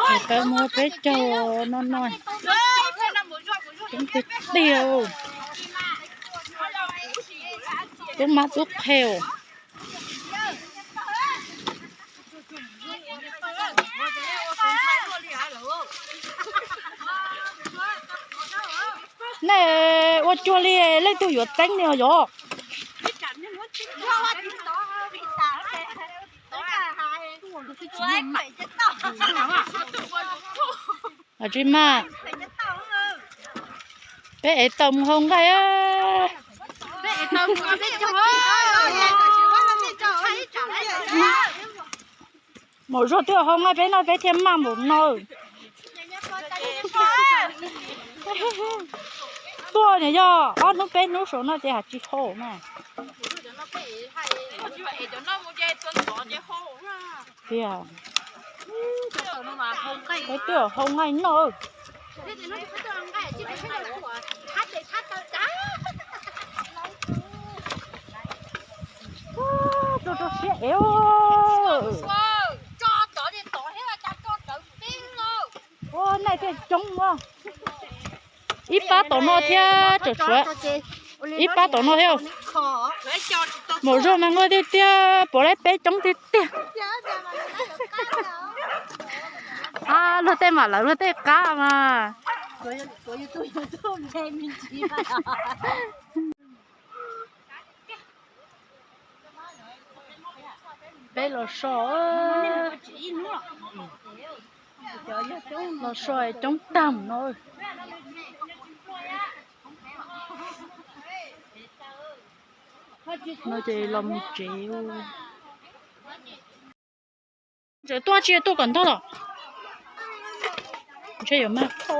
Peb muab peb caug no no. Coob tiag tiag. Tub mab tub qhe. Nej ua cuag li leej twg yuav txeeb li os yog? Tsis mas, peb ev tau mus hau nqaij. Maum Zuag twb hau nqaij peb noj peb thiaj maj npaum no. Tuaj niam yog ob hnub peb hnub saum no ces has tsis hau na. Tiag. Peb twb hau nqaij noj. Rau rau siab ev. Ua nqaij thiaj coob ua. Ib pab tom no thiab tsam suav. Ib pab tom no thiab. Maum Zuag mas nquag tiag tiag, pom lawv peb coob tiag tiag. A, luag tej mam lawv luag tej qab mas. Peb los so, los so coob tag no. No ces los mus tsev. Tseem tuaj tsis tuaj kom ntog los. Ntshe yuav mag kho.